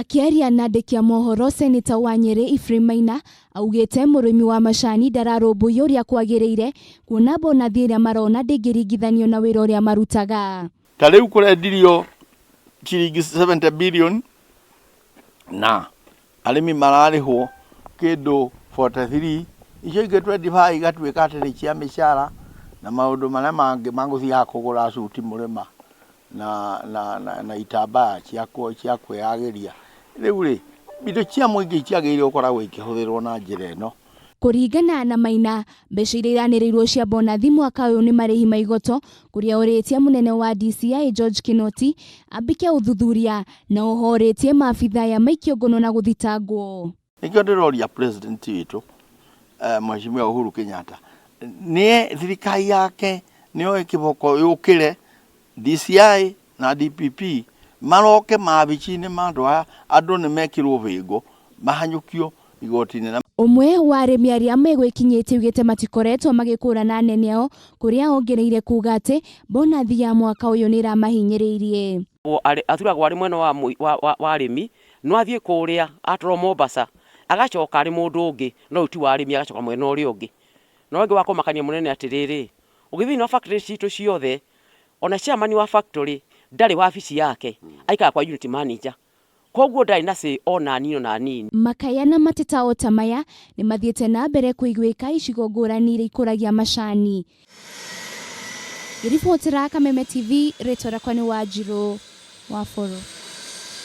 Akĩaria na andĩki a mohoro Seneta wa Nyĩrĩ Ephraim Maina augĩte mũrĩmi wa macani ndararũmbũiyo ũrĩa kwagĩrĩire kuona bonathi ĩrĩa marona ndĩngĩringithanio na wĩra ũrĩa marutaga. Ta rĩu kũrendirio ciringi 70 billion na arĩmi mararĩhwo kĩndũ 43, icio ingĩ 25 igatuĩka atĩ nĩ cia mĩcara na maũndũ marĩa mangĩ ma gũthiaga kũgũra cuti mũrĩma na, na, na, na itambaya cia, cia kwĩyagĩria. Rĩu rĩ, indo cia mũingĩ itiagĩrĩire gũkoragwo ikĩhũthĩrwo na njĩra ĩno. Kũringana na Maina, mbeca iria iranĩrĩirwo cia bonathi mwaka ũyũ nĩ marĩhi ma igoto kũrĩa orĩtie mũnene wa DCI George Kinoti ambĩke ũthuthuria na oho orĩtie maabitha aya maikio ngono na gũthitangwo. Nĩkĩo ndĩroria president witũ Mheshimiwa Uhuru Kenyatta nĩ thirikari yake nĩyoe kĩboko yũkĩre DCI na DPP maroke mabici-inĩ ma andũ aya, andũ nĩ mekĩrwo bĩngũ mahanyũkio igoti-inĩ. Ũmwe wa arĩmi arĩa megwĩkinyĩtie augĩte matikoretwo magĩkũrana anene ao kũrĩa ongereire kuga atĩ bonathi ya mwaka ũyũ nĩ ĩramahinyĩrĩirie. Athuragwo arĩ mwena wa arĩmi, no athiĩ kũrĩa atwarwo Mombasa agacoka arĩ mũndũ ũngĩ no rĩu ti wa arĩmi agacoka mwena ũrĩa ũngĩ. Na ũngĩ wa kũmakania mũnene atĩrĩrĩ, ũgĩthiĩ thĩinĩ wa factory citũ ciothe, ona chairman wa factory ndarĩ wabici yake, aikaraga kwa unit manager. Koguo ndarĩ na say ona nini ona nini. Makaya na mateta o ta maya nĩ mathiĩte na mbere kũiguĩka icigo ngũrani iria ikũragia macani. Ngĩribotera Kameme TV, rĩtwa rĩakwa nĩ Wanjirũ wa Bũrũ.